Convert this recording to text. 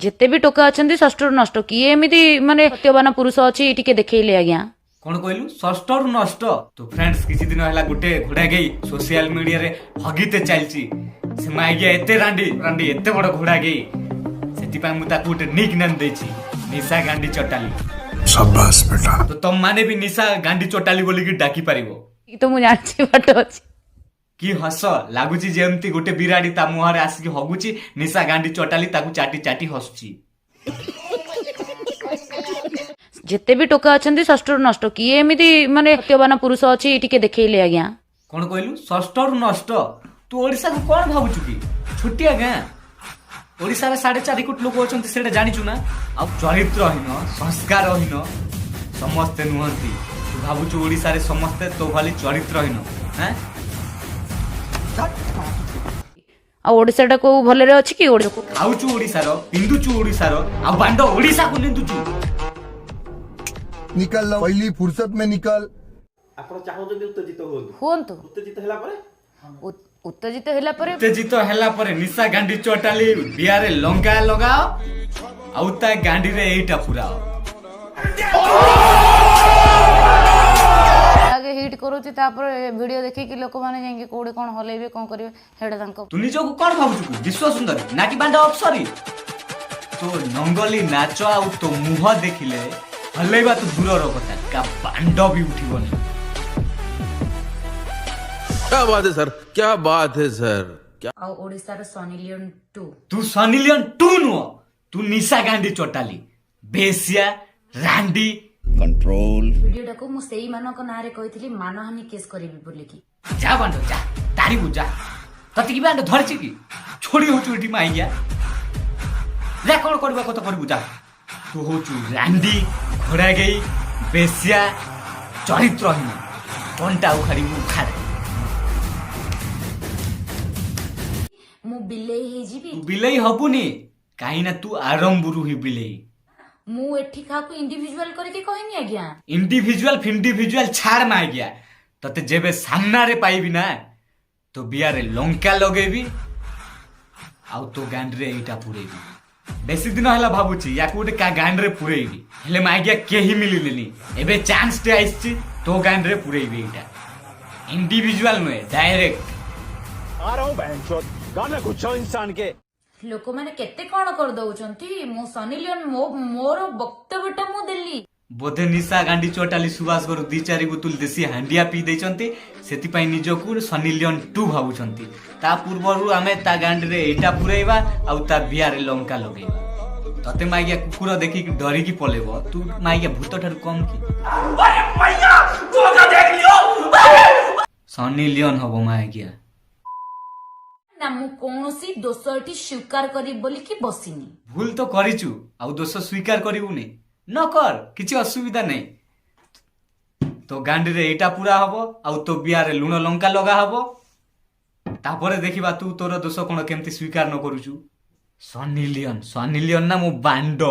ଯେତେ ବି ଟୋକା ଅଛନ୍ତି ଷଷ୍ଠରୁ ନଷ୍ଟ। କିଏ ଏମିତି ମାନେ ସତ୍ୟବାନ ପୁରୁଷ ଅଛି, ଟିକେ ଦେଖେଇଲେ ଆଜ୍ଞା। କଣ କହିଲୁ, ଷଷ୍ଠରୁ ନଷ୍ଟ? ତ ଫ୍ରେଣ୍ଡସ୍, କିଛି ଦିନ ହେଲା ଗୋଟେ ଘୋଡ଼ା ଗେଇ ସୋସିଆଲ ମିଡିଆରେ ହଗିତେ ଚାଲିଛି। ସେ ମାଇଗିଆ ଏତେ ରାଣ୍ଡି ରାଣ୍ଡି, ଏତେ ବଡ ଘୋଡ଼ା ଗେଇ, ସେଥିପାଇଁ ମୁଁ ତାକୁ ଗୋଟେ ନିକ୍ ନେମ୍ ଦେଇଛି, ନିଶା ଗାଣ୍ଡି ଚଟାଲି। शाबाश बेटा। ତ ତମମାନେ ବି ନିଶା ଗାଣ୍ଡି ଚଟାଲି ବୋଲିକି ଡାକି ପାରିବ। ତ ମୁଁ ଜାଣିଛି ବାଟ ଅଛି। କି ହସ ଲାଗୁଛି, ଯେମିତି ଗୋଟେ ବିରାଡି ତା ମୁହଁରେ ଆସିକି ହଗୁଛି। ନିଶା ଗାଣ୍ଡି ଚଟାଲି ତାକୁ ଚାଟି ଚାଟି ହସୁଛି। ଯେତେ ବି ଟୋକା ଅଛନ୍ତି ଷଷ୍ଠରୁ ନଷ୍ଟ। କିଏ ଏମିତି ମାନେ ସତ୍ୟବାନ ପୁରୁଷ ଅଛି, ଟିକେ ଦେଖେଇଲେ ଆଜ୍ଞା। କଣ କହିଲୁ, ଷଷ୍ଠରୁ ନଷ୍ଟ? ତୁ ଓଡିଶାକୁ କଣ ଭାବୁଛୁ କି? ଛୋଟିଆ ଗାଁ। ଓଡିଶାରେ 4.5 କୋଟି ଲୋକ ଅଛନ୍ତି, ସେଇଟା ଜାଣିଛୁ ନା? ଆଉ ଚରିତ୍ରହୀନ, ସଂସ୍କାରହୀନ ସମସ୍ତେ ନୁହନ୍ତି। ତୁ ଭାବୁଛୁ ଓଡିଶାରେ ସମସ୍ତେ ତୋ ଭଳି ଚରିତ୍ରହୀନ, ହାଁ? ଆଉ ଓଡିଶାଟା କୋଉ ଭଲରେ ଅଛି କି ଓଡିଶା? ଖାଉଛୁ ଓଡିଶାର, ପିନ୍ଧୁଛୁ ଓଡିଶାର, ଆଉ ବାଣ୍ଡ ଓଡିଶାକୁ ନିନ୍ଦୁଛୁ। निकल लो, पहली फुर्सत में निकल। ଆପଣ ଚାହୁଁଛନ୍ତି ଉତ୍ତେଜିତ ହୁଅନ୍ତୁ? ହୁଅନ୍ତୁ। ଉତ୍ତେଜିତ ହେଲା ପରେ? ଉତ୍ତେଜିତ ହେଲା ପରେ ଉତ୍ତେଜିତ ହେଲା ପରେ ନିଶା ଗାଣ୍ଡି ଚଟାଲି ବିଆରେ ଲଙ୍କା ଲଗାଅ ଆଉ ତା ଗାଣ୍ଡିରେ ଏଇଟା ପୁରାଅ। ଆଗେ ହିଟ୍ କରୁଛି, ତାପରେ ଭିଡିଓ ଦେଖିକି ଲୋକମାନେ ଯାଇକି କୋଉଠି କଣ ହଲେଇବେ, କଣ କରିବେ, ସେଇଟା ତାଙ୍କ ତୁ ନିଜକୁ କଣ ଭାବୁଛୁ କି? ବିଶ୍ୱ ସୁନ୍ଦରୀ ନାକି ବାଣ୍ଡ ଅପସରୀ? ତୋ ନଙ୍ଗଲି ନାଚ ଆଉ ତୋ ମୁହଁ ଦେଖିଲେ ହଲେଇବା ତ ଦୂରର କଥା, କା ବାଣ୍ଡ ବି ଉଠିବନି। क्या बात है सर, क्या बात है सर, क्या ଆଉ ଓଡିଶାର ସନି ଲିଓନ ଟୁ। ତୁ ସନି ଲିଓନ ଟୁ ନୁହଁ, ତୁ ନିଶା ଗାଣ୍ଡି ଚଟାଲି, ବେସିଆ, ରାଣ୍ଡି। ଭିଡିଓଟାକୁ ମୁଁ ସେଇମାନଙ୍କ ନାଁରେ କହିଥିଲି ମାନହାନି କେସ୍ କରିବି ବୋଲିକି। ଯା ବାଣ୍ଡ ଯା, ତାରିବୁ ଯା। ତତେ କି ବାଣ୍ଡ ଧରିଛି କି ଛୋଡି ହଉଛୁ ଏଠି? ମାଇଗିଆ, ଯା, କଣ କରିବା କଥା କରିବୁ ଯା। ତୁ ହଉଛୁ ରାଣ୍ଡି, ଘୋଡ଼ାଗେଇ, ବେସିଆ, ଚରିତ୍ରହୀନ। କଣ୍ଟା ଉଖାଡ଼ିବୁ, ଉଖାଡ଼େ। ମୁଁ ବିଲେଇ ହେଇଯିବି। ତୁ ବିଲେଇ ହବୁନି, କାହିଁ ନା ତୁ ଆରମ୍ଭରୁ ହିଁ ବିଲେଇ। ମୁଁ ଏଠି କାହାକୁ ଇଣ୍ଡିଭିଜୁଆଲ କରିକି କହିନି ଆଜ୍ଞା। ଇଣ୍ଡିଭିଜୁଆଲ ଫିଣ୍ଡିଭିଜୁଆଲ ଛାଡ ମାଗିଆ। ତତେ ଯେବେ ସାମ୍ନାରେ ପାଇବି ନା, ତୋ ବିଆରେ ଲଙ୍କା ଲଗେଇବି ଆଉ ତୋ ଗାଣ୍ଡିରେ ଏଇଟା ପୁରେଇବି। ବେଶୀ ଦିନ ହେଲା ଭାବୁଛି ୟାକୁ ଗୋଟେ କା ଗାଣ୍ଡିରେ ପୁରେଇବି, ହେଲେ ମାଗିଆ କେହି ମିଳିଲେନି। ଏବେ ଚାନ୍ସଟେ ଆସିଛି, ତୋ ଗାଣ୍ଡିରେ ପୁରେଇବି ଏଇଟା। ଇଣ୍ଡିଭିଜୁଆଲ ନୁହେଁ, ଡାଇରେକ୍ଟ। आ रहा हूँ बहन, गाना गुच्छा इंसान के। ଲୋକମାନେ କେତେ କଣ କରିଦଉଛନ୍ତି। ମୁଁ ସନି ଲିଓନ, ମୋର ବକ୍ତବ୍ୟଟା ମୁଁ ଦେଲି। ବୋଧେ ନିଶା ଗାଣ୍ଡି ଚଟାଲି ସୁବାସ ଘରୁ ଦି ଚାରି ବୋତଲ ଦେଶୀ ହାଣ୍ଡିଆ ପିଇ ଦେଇଛନ୍ତି, ସେଥିପାଇଁ ନିଜକୁ ସନି ଲିଓନ ଟୁ ଭାବୁଛନ୍ତି। ତା ପୂର୍ବରୁ ଆମେ ତା ଗାଣ୍ଡିରେ ଏଇଟା ପୁରେଇବା ଆଉ ତା ବିଆରେ ଲଙ୍କା ଲଗେଇବା। ତତେ ମାଇଗିଆ କୁକୁର ଦେଖିକି ଡରିକି ପଳେଇବ। ତୁ ମାଇଗିଆ ଭୂତ ଠାରୁ କମ କି? ସନି ଲିଓନ ହବ ମାଇଗିଆ। ନା, ମୁଁ କୌଣସି ଦୋଷ ଏଠି ସ୍ୱୀକାର କରିବି ବୋଲିକି ବସିନି। ଭୁଲ ତ କରିଛୁ, ଆଉ ଦୋଷ ସ୍ୱୀକାର କରିବୁନି? ନ କର, କିଛି ଅସୁବିଧା ନାହିଁ। ତୋ ଗାଣ୍ଡିରେ ଏଇଟା ପୁରା ହବ ଆଉ ତୋ ବିଆରେ ଲୁଣ ଲଙ୍କା ଲଗା ହବ। ତାପରେ ଦେଖିବା ତୁ ତୋର ଦୋଷ କଣ କେମିତି ସ୍ୱୀକାର ନ କରୁଛୁ। ସନି ଲିଓନ, ସନି ଲିଓନ ନା ମୋ ବାଣ୍ଡ।